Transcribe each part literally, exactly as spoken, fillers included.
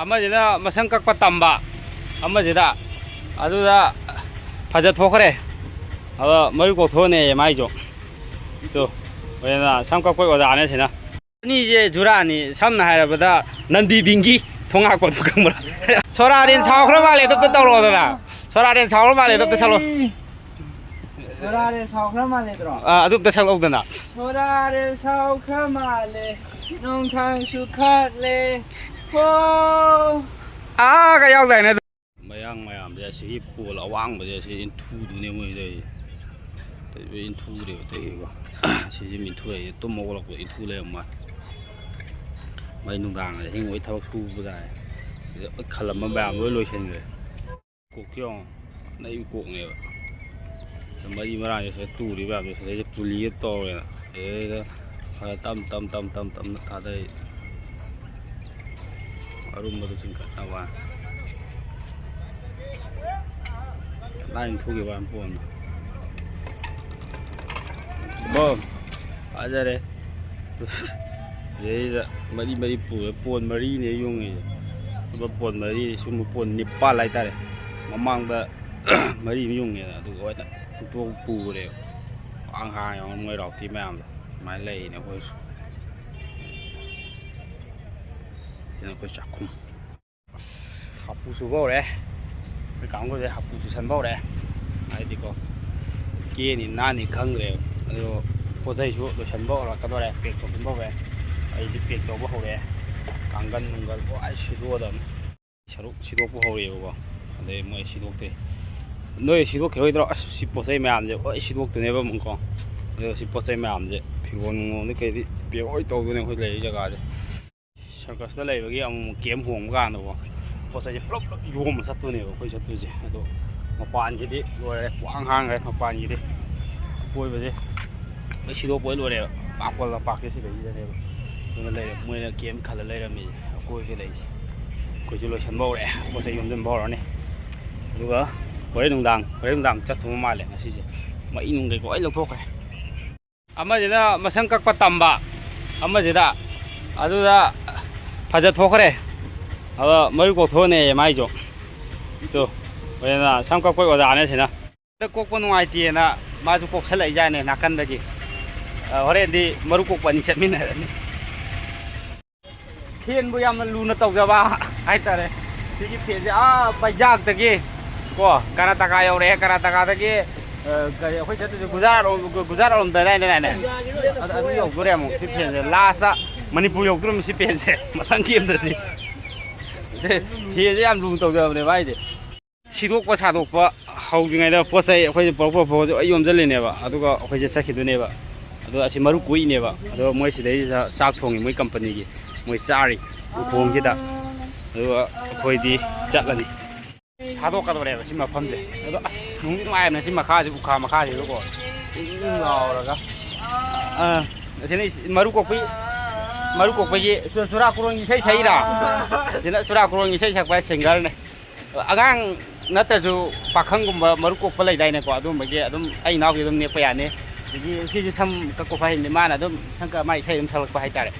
ꯑꯃꯁꯤꯅ ꯃꯁꯝ ꯀꯛꯄ ꯇꯝꯕ, ꯑꯃꯁꯤꯗ, ꯑꯗꯨꯗ ꯐꯖ ꯊꯣꯛꯈ꯭ꯔꯦ꯫ ꯑꯗꯣ ꯃꯔꯨ ꯀꯣꯛꯊꯣꯛꯑꯅꯦꯌꯦ ꯃꯥꯏꯁꯨ꯫ ꯇꯨ, ꯍꯣꯔꯦꯟ ꯁꯝ ꯀꯛꯄꯩ ꯑꯣꯖꯥꯅꯦ ꯁꯤꯅ꯫ ꯑꯅꯤꯁꯦ ꯖꯨꯔꯥꯅꯤ, ꯁꯝꯅ ꯍꯥꯏꯔꯕꯗ ꯅꯟꯗꯤ ꯕꯤꯡꯒꯤ ꯊꯣꯉꯥꯛꯄꯗꯣ ꯈꯪꯕ꯭ꯔꯥ? ꯁꯣꯔꯥꯔꯦꯟ ꯁꯥꯎꯈ꯭ꯔ ꯃꯥꯜꯂꯦ, ꯑꯗꯨꯝꯇ ꯇꯧꯔꯛꯑꯣꯗꯅ꯫ ꯁꯣꯔꯥꯔꯦꯟ ꯁꯥꯎꯈ꯭ꯔ ꯃꯥꯜꯂꯦ, ꯑꯗꯨꯝꯇ ꯁꯛꯂꯛꯑꯣ꯫ ꯁꯣꯔꯥꯔꯦꯟ ꯁꯥꯎꯈ꯭ꯔ ꯃꯥꯜꯂꯦꯗ꯭ꯔꯣ? ꯑꯥ, ꯑꯗꯨꯝꯇ ꯁꯛꯂꯛꯎꯗꯅ꯫ ꯁꯣꯔꯥꯔꯦꯟ ꯁꯥꯎꯈ꯭ꯔ ꯃꯥꯜꯂꯦ, ꯅꯣꯡꯊꯥꯡꯁꯨ ꯈꯥꯛꯂꯦ꯫ ꯍꯣ꯫ ꯑꯥꯒ ꯌꯥꯎꯗꯥꯏꯅꯦ꯫ ꯃꯌꯥꯡ ꯃꯌꯥꯝꯁꯦ ꯑꯁꯤꯒꯤ ꯄꯣꯜ ꯑꯋꯥꯡꯕꯁꯦ ꯑꯁꯤ ꯏꯟꯊꯨꯗꯨꯅꯦ ꯃꯣꯏ ꯇꯧꯔꯤꯁꯦ꯫ ꯇꯧꯔꯤꯕ ꯏꯟꯊꯨꯗ꯭ꯔꯦꯕ ꯇꯧꯔꯤꯕ꯫ ꯁꯤꯁꯦ ꯏꯟꯊꯨꯔꯛꯏꯁꯦ, ꯇꯨꯝ ꯍꯧꯒꯠꯂꯛꯄꯗ ꯏꯟꯊꯨ ꯂꯩꯔꯝꯕ ꯋꯥꯅꯤ꯫ ꯃꯩ ꯅꯨꯡꯗꯥꯡ ꯑꯍꯤꯡ ꯃꯣꯏ ꯊꯕꯛ ꯁꯨꯕ ꯖꯥꯠꯅꯤ꯫ ꯁꯤꯗ ꯂꯣꯏ ꯈꯜꯂꯝꯕ ꯃꯌꯥꯝ ꯂꯣꯏ ꯂꯣꯏꯁꯤꯟꯈ꯭ꯔꯦ꯫ ꯀꯣꯛꯁꯦ ꯌꯦꯡꯉꯣ, ꯅꯩꯕ ꯀꯣꯛꯅꯦꯕ꯫ ꯃꯔꯤ ꯃꯔꯥꯡꯁꯦ ꯁꯤꯗ ꯇꯨꯔꯤ ꯃꯌꯥꯝꯁꯦ ꯁꯤꯗꯩꯁꯦ ꯄꯨꯂꯤꯒ ꯇꯧꯔꯦꯅ꯫ ꯁꯤꯗꯩꯗ ꯈꯔ ꯇꯞ ꯇꯞ ꯇꯞ ꯇꯞ ꯇꯞꯅ ꯊꯥꯗꯩ꯫ ꯑꯔꯨꯝꯕꯗꯨ ꯆꯤꯡꯈꯠꯅꯕ꯫ ꯂꯥꯏꯟ ꯊꯨꯈꯤꯕ ꯋꯥꯅꯤ ꯄꯣꯟꯗꯣ꯫ ꯕꯣ, ꯐꯖꯔꯦ꯫ ꯁꯤꯗꯩꯗ ꯃꯔꯤ ꯃꯔꯤ ꯄꯨꯔꯦ꯫ ꯄꯣꯟ ꯃꯔꯤꯅꯦ ꯌꯨꯡꯉꯤꯁꯦ꯫ ꯑꯗꯨꯒ ꯄꯣꯟ ꯃꯔꯤ, ꯁꯨꯝꯕ ꯄꯣꯟ ꯅꯤꯄꯥꯜ ꯍꯥꯏꯇꯥꯔꯦ꯫ ꯃꯃꯥꯡꯗ ꯃꯔꯤ ꯑꯃ ꯌꯨꯡꯉꯦꯅ ꯑꯗꯨꯒ ꯑꯣꯏꯅ ꯍꯨꯟꯇꯣꯛ ꯄꯨꯈ꯭ꯔꯦꯕ꯫ ꯄꯥꯡ ꯍꯥꯡꯉꯦ ꯃꯣꯏ ꯔꯥꯎꯇꯤ ꯃꯌꯥꯝꯗꯣ꯫ ꯑꯗꯨꯃꯥꯏꯅ ꯂꯩꯔꯤꯅꯦ ꯑꯩꯈꯣꯏꯁꯨ꯫ ꯁꯤꯅ ꯑꯩꯈꯣꯏ ꯆꯥꯛꯈꯨꯝ꯫ ꯑꯁ, ꯍꯥꯄꯨ ꯆꯨꯕ ꯍꯧꯔꯦ꯫ ꯑꯩꯈꯣꯏ ꯀꯥꯡꯕꯨꯁꯦ ꯍꯥꯄꯨ ꯆꯨꯁꯟꯕ ꯍꯧꯔꯦ꯫ ꯍꯥꯏꯗꯤꯀꯣ, ꯀꯦꯅꯤ ꯅꯥꯅꯤ ꯈꯪꯗ꯭ꯔꯦꯕ꯫ ꯑꯗꯣ ꯄꯣꯠ ꯆꯩꯁꯨ ꯂꯣꯏꯁꯟꯕ ꯍꯧꯔꯛꯀꯗꯧꯔꯦ, ꯄꯦꯛ ꯇꯧꯁꯟꯕ ꯍꯧꯔꯦ꯫ ꯑꯩꯗꯤ ꯄꯦꯛ ꯇꯧꯕ ꯍꯧꯔꯦ꯫ ꯀꯥꯡꯒꯟ ꯅꯨꯡꯒꯜ ꯂꯣꯏ ꯁꯤꯗꯣꯛꯑꯗꯕꯅꯤ꯫ ꯁꯔꯨꯛ ꯁꯤꯗꯣꯛꯄ ꯍꯧꯔꯛꯑꯦꯕꯀꯣ꯫ ꯑꯗꯩ ꯃꯣꯏ ꯁꯤꯗꯣꯛꯇꯦ꯫ ꯅꯣꯏ ꯁꯤꯗꯣꯛꯈꯤꯔꯣꯏꯗ꯭ꯔꯣ? ꯑꯁ, ꯁꯤ ꯄꯣꯠ ꯆꯩ ꯃꯌꯥꯝꯁꯦ ꯂꯣꯏ ꯁꯤꯗꯣꯛꯇꯣꯏꯅꯦꯕ ꯑꯃꯨꯛꯀꯣ꯫ ꯑꯗꯣ ꯁꯤ ꯄꯣꯠ ꯆꯩ ꯃꯌꯥꯝꯁꯦ, ꯐꯤꯔꯣꯟ ꯅꯨꯡꯔꯣꯟꯗꯤ ꯀꯩꯗꯤ ꯄꯦꯛ ꯂꯣꯏ ꯇꯧꯗꯣꯏꯅꯦ ꯑꯩꯈꯣꯏ ꯂꯩꯔꯤ ꯖꯒꯥꯁꯦ꯫ ꯁꯔꯀꯁꯇ ꯂꯩꯕꯒꯤ ꯑꯃꯨꯛ ꯑꯃꯨꯛ ꯀꯦꯝ ꯍꯣꯡꯕ ꯀꯥꯟꯗꯀꯣ, ꯄꯣꯠ ꯆꯩꯁꯦ ꯄꯨꯂꯞ ꯄꯨꯂꯞ ꯌꯣꯝꯕ ꯆꯠꯇꯣꯏꯅꯦꯕ ꯑꯩꯈꯣꯏ ꯆꯠꯇꯣꯏꯁꯦ꯫ ꯑꯗꯣ ꯃꯄꯥꯟꯒꯤꯗꯤ ꯂꯣꯏꯔꯦ, ꯄꯨꯡꯍꯥꯡ ꯍꯥꯡꯈ꯭ꯔꯦ ꯃꯄꯥꯟꯒꯤꯗꯤ꯫ ꯑꯀꯣꯏꯕꯁꯦ ꯂꯣꯏ ꯁꯤꯗꯣꯛꯄ ꯂꯣꯏꯔꯦꯕ, ꯄꯥꯛꯄ ꯂꯝꯄꯥꯛꯁꯦ ꯁꯤꯗꯩꯁꯤꯗꯅꯦꯕ꯫ ꯑꯗꯨꯅ ꯂꯩꯔꯦ, ꯃꯣꯏꯅ ꯀꯦꯝ ꯈꯜꯂ ꯂꯩꯔꯝꯃꯤꯁꯦ ꯑꯀꯣꯏꯕꯁꯦ ꯂꯩꯁꯦ꯫ ꯑꯩꯈꯣꯏꯁꯨ ꯂꯣꯏꯁꯟꯕ ꯍꯧꯔꯦ, ꯄꯣꯠ ꯆꯩ ꯌꯣꯝꯁꯤꯟꯕ ꯍꯧꯔꯅꯤ꯫ ꯑꯗꯨꯒ ꯍꯣꯔꯦꯟ ꯅꯨꯡꯗꯥꯡ, ꯍꯣꯔꯦꯟ ꯅꯨꯡꯗꯥꯡ ꯆꯠꯇꯧꯕ ꯃꯥꯜꯂꯦ ꯉꯁꯤꯁꯦ꯫ ꯃꯩ ꯅꯨꯡ ꯀꯩꯀꯩ ꯂꯣꯏ ꯂꯧꯊꯣꯛꯈ꯭ꯔꯦ꯫ ꯑꯃꯁꯤꯅ ꯃꯁꯝ ꯀꯛꯄ ꯇꯝꯕ, ꯑꯃꯁꯤꯗ, ꯑꯗꯨꯗ ꯐꯖ ꯊꯣꯛꯈ꯭ꯔꯦ꯫ ꯑꯗꯣ ꯃꯔꯨ ꯀꯣꯛꯊꯣꯛꯑꯅꯦꯌꯦ ꯃꯥꯏꯁꯨ꯫ ꯇꯨ, ꯍꯣꯔꯦꯟ ꯁꯝ ꯀꯛꯄꯩ ꯑꯣꯖꯥꯅꯦ ꯁꯤꯅ꯫ ꯍꯟꯗꯛ ꯀꯣꯛꯄ ꯅꯨꯡꯉꯥꯏꯇꯦꯅ ꯃꯥꯁꯨ ꯀꯣꯛꯁꯜꯂꯛꯏꯖꯥꯠꯅꯦ ꯅꯥꯀꯟꯗꯒꯤ꯫ ꯑ, ꯍꯣꯔꯦꯟꯗꯤ ꯃꯔꯨ ꯀꯣꯛꯄ ꯑꯅꯤ ꯆꯠꯃꯤꯟꯅꯔꯅꯤ꯫ ꯐꯦꯟꯕꯨ ꯌꯥꯝꯅ ꯂꯨꯅ ꯇꯧꯖꯕ ꯍꯥꯏꯇꯥꯔꯦ꯫ ꯁꯤꯒꯤ ꯐꯦꯟꯁꯦ, ꯑꯥ, ꯕꯩꯖꯥꯛꯇꯒꯤ ꯀꯣ, ꯀꯔꯅꯥꯇꯀꯥ ꯌꯧꯔꯛꯑꯦ꯫ ꯀꯔꯅꯥꯇꯀꯥꯗꯒꯤ, ꯑ, ꯀꯔꯤ, ꯑꯩꯈꯣꯏ ꯆꯠꯇꯣꯏꯁꯦ ꯒꯨꯖꯔꯥꯠ ꯂꯣꯝ, ꯒꯨꯖꯔꯥꯠ ꯂꯣꯝꯗ ꯑꯗꯥꯏꯗꯅꯦ꯫ ꯑꯗ, ꯑꯗꯨ ꯌꯧꯗꯣꯔꯦ ꯑꯃꯨꯛ ꯁꯤ ꯐꯦꯟꯁꯦ꯫ ꯂꯥꯁꯇ ꯃꯅꯤꯄꯨꯔ ꯌꯧꯗꯣꯔꯝꯃꯤ ꯁꯤ ꯐꯦꯟꯁꯦ꯫ ꯃꯊꯪꯒꯤ ꯑꯝꯗꯗꯤ ꯐꯦꯟꯁꯦ ꯌꯥꯝ ꯂꯨꯅ ꯇꯧꯖꯕꯅꯦ ꯃꯥꯏꯗꯤ꯫ ꯁꯤꯗꯣꯛꯄ ꯁꯥꯗꯣꯛꯄ ꯍꯧꯗ꯭ꯔꯤꯉꯩꯗ ꯄꯣꯠ ꯆꯩ ꯑꯩꯈꯣꯏꯁꯦ ꯄꯨꯔꯛꯄ ꯄꯣꯠꯁꯦ ꯂꯣꯏ ꯌꯣꯝꯁꯤꯜꯂꯤꯅꯦꯕ꯫ ꯑꯗꯨꯒ ꯑꯩꯈꯣꯏꯁꯦ ꯆꯠꯈꯤꯗꯣꯏꯅꯦꯕ꯫ ꯑꯗꯣ ꯑꯁꯤ ꯃꯔꯨ ꯀꯣꯛꯏꯅꯦꯕ꯫ ꯑꯗꯣ ꯃꯣꯏ ꯁꯤꯗꯩꯁꯤꯗ ꯆꯥꯛ ꯊꯣꯡꯉꯤ, ꯃꯣꯏ ꯀꯝꯄꯅꯤꯒꯤ꯫ ꯃꯣꯏ ꯆꯥꯔꯤ ꯎꯈꯣꯡꯁꯤꯗ꯫ ꯑꯗꯨꯒ ꯑꯩꯈꯣꯏꯗꯤ ꯆꯠꯂꯅꯤ꯫ ꯊꯥꯗꯣꯛꯀꯗꯧꯔꯦꯕ ꯁꯤ ꯃꯐꯝꯁꯦ꯫ ꯑꯗꯣ ꯑꯁ, ꯅꯨꯡꯗꯤ ꯅꯨꯡꯉꯥꯏꯕꯅꯦ ꯁꯤ ꯃꯈꯥꯁꯤ, ꯎꯈꯥ ꯃꯈꯥꯁꯤꯗꯀꯣ꯫ ꯏꯪ ꯏꯪ ꯂꯥꯎꯔꯒ꯫ ꯑꯥ, ꯑꯁꯤꯅ ꯏꯁ-, ꯃꯔꯨ ꯀꯣꯛꯄꯤ, ꯃꯔꯨ ꯀꯣꯛꯄꯒꯤ ꯆꯨ-, ꯆꯨꯔꯥꯀꯣꯔꯣꯟꯒꯤ ꯏꯁꯩ ꯁꯛꯏꯔꯥ? ꯑꯁꯤꯅ ꯆꯨꯔꯥꯀꯣꯔꯣꯟꯒꯤ ꯏꯁꯩ ꯁꯛꯄ ꯁꯤꯡꯒꯔꯅꯦ꯫ ꯑꯉꯥꯡ ꯅꯠꯇ꯭ꯔꯁꯨ ꯄꯥꯈꯪꯒꯨꯝꯕ ꯃꯔꯨ ꯀꯣꯛꯄ ꯂꯩꯗꯥꯏꯅꯦꯀꯣ, ꯑꯗꯨꯒꯨꯝꯕꯒꯤ ꯑꯗꯨꯝ ꯑꯩ ꯏꯅꯥꯎꯒꯤ ꯑꯗꯨꯝ ꯅꯦꯛꯄ ꯌꯥꯅꯤ꯫ ꯑꯗꯒꯤ ꯁꯤꯁꯨ ꯁꯝ ꯀꯛꯄ ꯐꯍꯟꯅꯤ, ꯃꯥꯅ ꯑꯗꯨꯝ ꯁꯝ ꯀꯛ-, ꯃꯥꯏ ꯏꯁꯩ ꯑꯗꯨꯝ ꯁꯛꯂꯛꯄ ꯍꯥꯏꯇꯥꯔꯦ꯫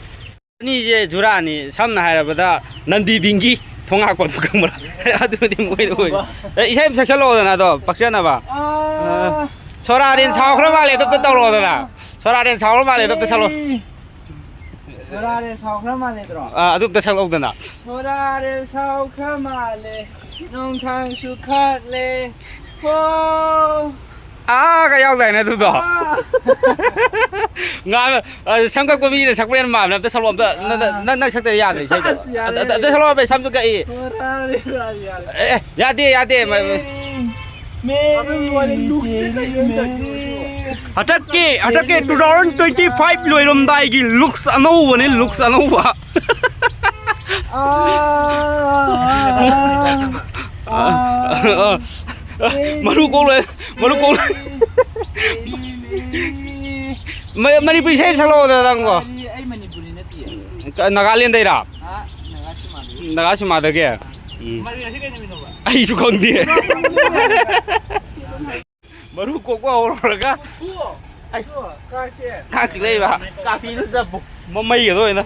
ꯑꯅꯤꯁꯦ ꯖꯨꯔꯥꯅꯤ, ꯁꯝꯅ ꯍꯥꯏꯔꯕꯗ ꯅꯟꯗꯤ ꯕꯤꯡꯒꯤ ꯊꯣꯉꯥꯛꯄꯗꯣ ꯈꯪꯕ꯭ꯔꯥ? ꯑꯗꯨꯗꯤ ꯃꯣꯏꯗ ꯑꯣꯏ꯫ ꯑꯦ, ꯏꯁꯩ ꯑꯃ ꯁꯛꯆꯜꯂꯛꯑꯣꯗꯅ ꯑꯗꯣ ꯄꯛꯆꯅꯕ꯫ ꯑꯥ꯫ ꯑꯥ, ꯁꯣꯔꯥꯔꯦꯟ ꯁꯥꯎꯈ꯭ꯔ ꯃꯥꯜꯂꯦ, ꯑꯗꯨꯝꯇ ꯇꯧꯔꯛꯑꯣꯗꯅ꯫ ꯁꯣꯔꯥꯔꯦꯟ ꯁꯥꯎꯈ꯭ꯔ ꯃꯥꯜꯂꯦ, ꯑꯗꯨꯝꯇ ꯁꯛꯂꯛꯑꯣ꯫ ꯁꯣꯔꯥꯔꯦꯟ ꯁꯥꯎꯈ꯭ꯔ ꯃꯥꯜꯂꯦꯗ꯭ꯔꯣ? ꯑꯥ, ꯑꯗꯨꯝꯇ ꯁꯛꯂꯛꯑꯣꯗꯅ꯫ ꯁꯣꯔꯥꯔꯦꯟ ꯁꯥꯎꯈ꯭ꯔ ꯃꯥꯜꯂꯦ, ꯅꯣꯡꯊꯥꯡꯁꯨ ꯈꯥꯛꯂꯦ꯫ ꯍꯣ꯫ ꯑꯥꯒ ꯌꯥꯎꯗꯥꯏꯅꯦ ꯑꯗꯨꯗꯣ? ꯑꯥ꯫ ꯉꯥ-, ꯑ, ꯁꯝ ꯀꯛꯄ ꯃꯤꯅ ꯁꯛꯄ ꯍꯦꯟꯅ ꯃꯥꯟꯕꯅꯦ꯫ ꯑꯝꯇ ꯁꯛꯂꯛꯑꯣ, ꯑꯝꯇ꯫ ꯅ-, ꯅ-, ꯑꯥ꯫ ꯅꯪ, ꯅꯪ ꯁꯛꯇ ꯌꯥꯗ꯭ꯔꯦ ꯏꯁꯩꯗꯣ꯫ ꯑꯁ, ꯌꯥꯔꯦ, ꯑꯝꯇ, ꯑꯝꯇ ꯌꯥꯔꯦ꯫ ꯁꯛꯂꯛꯑꯣ, ꯑꯝꯇ ꯁꯝꯁꯨ ꯀꯛꯏ꯫ ꯌꯥꯔꯦ, ꯌꯥꯔꯦ, ꯌꯥꯔꯦ꯫ ꯑꯦ, ꯑꯦ, ꯌꯥꯗꯦ, ꯌꯥꯗꯦ꯫ ꯃ-, ꯃ-, ꯃꯦꯔꯤ, ꯃꯦꯔꯤ, ꯑꯗꯨꯒꯤ ꯋꯥꯔꯤ ꯂꯨꯛꯁꯦ ꯃꯦꯔꯤ, ꯀꯩꯅꯣ ꯃꯦꯔꯤ꯫ ꯇꯧꯔꯤꯁꯤꯕꯣ? ꯍꯟꯗꯛꯀꯤ, ꯍꯟꯗꯛꯀꯤ ꯇꯨ ꯊꯥꯎꯖꯟ ꯇ꯭ꯋꯦꯟꯇꯤ ꯐꯥꯏꯚ ꯂꯣꯏꯔꯝꯗꯥꯏꯒꯤ ꯂꯨꯛꯁ ꯑꯅꯧꯕꯅꯤ, ꯂꯨꯛꯁ ꯑꯅꯧꯕ꯫ ꯑꯥ, ꯑꯥ, ꯑꯥ, ꯑꯥ꯫ ꯃꯔꯨ ꯀꯣꯛꯂꯣꯏ, ꯃꯔꯨ ꯀꯣꯛꯂꯣꯏ꯫ ꯃ-, ꯃꯅꯤꯄꯨꯔꯤ ꯏꯁꯩ ꯑꯃ ꯁꯛꯂꯛꯑꯣꯗꯅ ꯅꯪꯕꯣ꯫ ꯑꯩ, ꯑꯩ ꯃꯅꯤꯄꯨꯔꯤ ꯅꯠꯇꯤꯌꯦ꯫ ꯀ-, ꯅꯥꯒꯥꯂꯦꯟꯗꯩꯔꯥ? ꯑꯥ, ꯅꯥꯒꯥ ꯁꯤꯃꯥꯗꯒꯤ꯫ ꯅꯥꯒꯥ ꯁꯤꯃꯥꯗꯒꯤ? ꯎꯝ꯫ ꯃꯔꯨ ꯉꯁꯤ ꯀꯩ ꯅꯨꯃꯤꯠꯅꯣꯕ? ꯑꯩꯁꯨ ꯈꯪꯗꯦ꯫ ꯃꯔꯨ ꯀꯣꯛꯄ ꯍꯧꯔꯨꯔꯒ꯫ ꯀꯣꯛꯊꯣꯛꯑꯣ꯫ ꯑꯩ ꯀꯣꯛꯊꯣꯛꯑꯣ, ꯀꯥꯛꯁꯦ꯫ ꯀꯥꯛꯇꯤ ꯂꯩꯕ꯫ ꯀꯥꯛꯇꯤ ꯏꯔꯨꯖꯕ꯫ ꯃꯃꯩꯒꯗꯣ ꯑꯣꯏꯅ꯫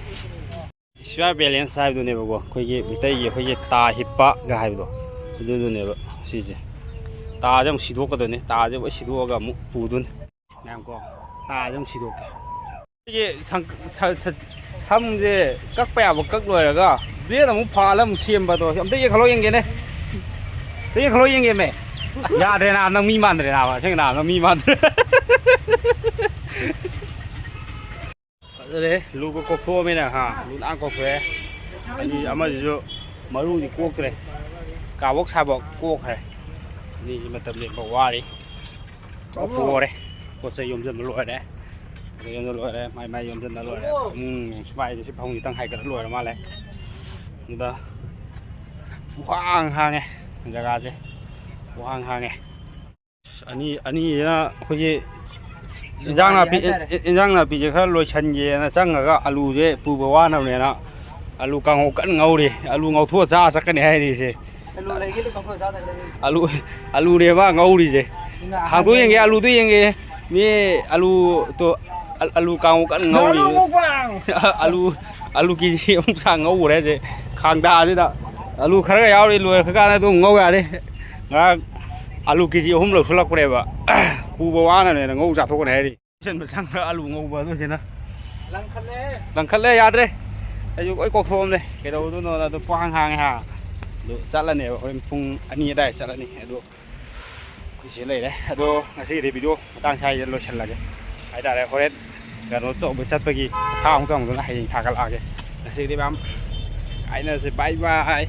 ꯁꯤꯌꯥꯔ ꯕꯦꯂꯦꯟꯁ ꯍꯥꯏꯕꯗꯨꯅꯦꯕꯀꯣ, ꯑꯩꯈꯣꯏꯒꯤ ꯃꯩꯇꯩꯒꯤ ꯑꯩꯈꯣꯏꯒꯤ ꯇꯥ ꯍꯤꯞꯄꯒ ꯍꯥꯏꯕꯗꯣ, ꯑꯗꯨꯗꯨꯅꯦꯕ ꯁꯤꯁꯦ꯫ ꯇꯥꯁꯦ ꯑꯃꯨꯛ ꯁꯤꯗꯣꯛꯀꯗꯣꯏꯅꯦ, ꯇꯥꯁꯦ ꯂꯣꯏ ꯁꯤꯗꯣꯛꯑꯒ ꯑꯃꯨꯛ ꯄꯨꯗꯣꯏꯅꯦ꯫ ꯃꯌꯥꯝ ꯀꯣ, ꯇꯥꯁꯦ ꯑꯃꯨꯛ ꯁꯤꯗꯣꯛꯀꯦ꯫ ꯑꯩꯒꯤ ꯁꯝ-, ꯁ-, ꯁ-, ꯁꯝꯁꯦ ꯀꯛꯄ ꯌꯥꯕ ꯀꯛ ꯂꯣꯏꯔꯒ ꯕ꯭ꯂꯦꯗ ꯑꯃꯨꯛ ꯐꯥꯜꯂ ꯑꯃꯨꯛ ꯁꯦꯝꯕꯗꯣ, ꯑꯝꯇ ꯌꯦꯡꯈꯠꯂꯣ ꯌꯦꯡꯒꯦꯅꯦ, ꯑꯝꯇ ꯌꯦꯡꯈꯠꯂꯣ ꯌꯦꯡꯒꯦꯃꯦ꯫ ꯌꯥꯗ꯭ꯔꯦ ꯅꯥꯕ, ꯅꯪ ꯃꯤ ꯃꯥꯟꯗ꯭ꯔꯦ ꯅꯥꯕ, ꯑꯁꯦꯡ ꯅꯥꯕ, ꯅꯪ ꯃꯤ ꯃꯥꯟꯗ꯭ꯔꯦ꯫ ꯐꯖꯔꯦ, ꯂꯨꯒ ꯀꯣꯛꯊꯣꯛꯑꯃꯤꯅ ꯍꯥ, ꯂꯨ ꯅꯥꯟ ꯀꯣꯛꯊꯣꯛꯑꯦ꯫ ꯑꯅꯤ, ꯑꯃꯁꯤꯁꯨ ꯃꯔꯨꯗꯤ ꯀꯣꯛꯇ꯭ꯔꯦ, ꯀꯥꯕꯣꯛ ꯁꯥꯕꯣꯛ ꯀꯣꯛꯈ꯭ꯔꯦ꯫ ꯑꯅꯤꯁꯤ ꯃꯇꯝ ꯂꯦꯟꯕ ꯋꯥꯔꯤ꯫ ꯀꯣꯛꯊꯣꯛꯑꯣꯔꯦ꯫ ꯄꯣꯠ ꯆꯩ ꯌꯣꯝꯁꯤꯟꯕ ꯂꯣꯏꯔꯦ꯫ ꯄꯣꯠ ꯆꯩ ꯌꯣꯝꯁꯤꯟꯕ ꯂꯣꯏꯔꯦ꯫ ꯃꯥꯏ ꯃꯥꯏ ꯌꯣꯝꯁꯤꯟꯕ ꯂꯣꯏꯔꯦ꯫ ꯎꯝ, ꯁꯨꯃꯥꯏꯁꯦ ꯁꯤ ꯐꯃꯨꯡꯁꯤꯇꯪ ꯍꯥꯏꯒꯠꯂ ꯂꯣꯏꯔ ꯃꯥꯜꯂꯦ꯫ ꯑꯗ ꯄꯨꯡꯍꯥꯡ ꯍꯥꯡꯉꯦ ꯖꯒꯥꯁꯦ꯫ ꯄꯨꯡꯍꯥꯡ ꯍꯥꯡꯉꯦ꯫ ꯑꯅꯤ, ꯑꯅꯤꯁꯤꯅ ꯑꯩꯈꯣꯏꯒꯤ ꯏꯟꯖꯥꯡ ꯅꯥꯄꯤ, ꯍꯥꯏꯇꯥꯔꯦ꯫ ꯏꯟꯖꯥꯡ ꯅꯥꯄꯤꯁꯦ ꯈꯔ ꯂꯣꯏꯁꯟꯒꯦꯅ ꯆꯪꯉꯒ ꯑꯂꯨꯁꯦ ꯄꯨꯕ ꯋꯥꯅꯕꯅꯦꯅ ꯑꯂꯨ ꯀꯥꯡꯉꯧ ꯀꯟꯅ ꯉꯧꯔꯤ꯫ ꯑꯂꯨ ꯉꯧꯊꯣꯛꯑ ꯆꯥ ꯆꯠꯀꯅꯤ ꯍꯥꯏꯔꯤꯁꯦ꯫ ꯑꯂꯨ ꯂꯩꯒꯦꯗ ꯀꯥꯡꯁꯣꯏ ꯆꯥꯗ꯭ꯔꯦ꯫ ꯑꯂꯨ, ꯑꯂꯨꯅꯦꯕ ꯉꯧꯔꯤꯁꯦ꯫ ꯁꯤꯅ ꯍꯥꯡꯗꯣꯛ ꯑꯍꯥꯟꯕ ꯌꯦꯡꯒꯦ, ꯑꯂꯨꯗꯣ ꯌꯦꯡꯒꯦ꯫ ꯃꯤ ꯑꯂꯨ ꯇꯣ-, ꯑꯜ-, ꯑꯂꯨ ꯀꯥꯡꯉꯧ ꯀꯟꯅ ꯉꯧꯔꯤ꯫ ꯉꯧꯕ! ꯑꯂꯨ, ꯑꯂꯨ ꯀꯦ ꯖꯤ ꯑꯃꯨꯛ ꯆꯥꯡ ꯉꯧꯈ꯭ꯔꯦ ꯍꯧꯖꯤꯛ ꯈꯥꯡꯗꯥꯁꯤꯗ꯫ ꯑꯂꯨ ꯈꯔꯒ ꯌꯥꯎꯔꯤ, ꯂꯣꯏꯔꯛꯀꯥꯟꯗ ꯑꯗꯨꯝ ꯉꯧ ꯌꯥꯔꯦ꯫ ꯉꯔꯥꯡ ꯑꯂꯨ ꯀꯦ ꯖꯤ ꯑꯍꯨꯝ ꯂꯧꯁꯤꯜꯂꯛꯄꯅꯦꯕ꯫ ꯄꯨꯕ ꯋꯥꯅꯅꯦꯅ ꯉꯧ ꯆꯥꯊꯣꯛꯀꯅꯤ ꯍꯥꯏꯔꯤ꯫ ꯆꯟꯕ ꯆꯪꯈ꯭ꯔ ꯑꯂꯨ ꯉꯧꯕ ꯑꯗꯨꯁꯤꯅ꯫ ꯂꯪꯈꯠꯂꯦ꯫ ꯂꯪꯈꯠꯂꯦ, ꯌꯥꯗ꯭ꯔꯦ꯫ ꯑꯩꯁꯨ ꯂꯣꯏ ꯀꯣꯛꯊꯣꯛꯑꯝꯅꯦ꯫ ꯀꯩꯗꯧꯗꯣꯏꯅꯣꯅ ꯑꯗꯨ ꯄꯣꯍꯥꯡ ꯍꯥꯡꯉꯦ ꯍꯥ꯫ ꯑꯗꯨ ꯆꯠꯂꯅꯦꯕ, ꯍꯣꯔꯦꯟ ꯄꯨꯡ ꯑꯅꯤ ꯑꯗꯥꯏꯗ ꯆꯠꯂꯅꯤ꯫ ꯑꯗꯨ ꯑꯩꯈꯣꯏ ꯁꯤ ꯂꯩꯔꯦ꯫ ꯑꯗꯣ ꯉꯁꯤꯒꯤꯗꯤ ꯚꯤꯗꯤꯑꯣ ꯃꯇꯥꯡ ꯁ꯭ꯋꯥꯏꯗ ꯂꯣꯏꯁꯤꯜꯂꯒꯦ ꯍꯥꯏꯇꯥꯔꯦ꯫ ꯍꯣꯔꯦꯟ ꯀꯩꯅꯣ ꯇꯧꯕ ꯆꯠꯄꯒꯤ ꯃꯈꯥ ꯑꯃꯨꯛ ꯇꯧꯗꯅ ꯍꯌꯦꯡ ꯊꯥꯒꯠꯂꯛꯑꯒꯦ꯫ ꯉꯁꯤꯒꯤꯗꯤ ꯃꯌꯥꯝ ꯀꯥꯏꯅꯔꯁꯦ꯫ ꯕꯥꯏ ꯕꯥꯏ꯫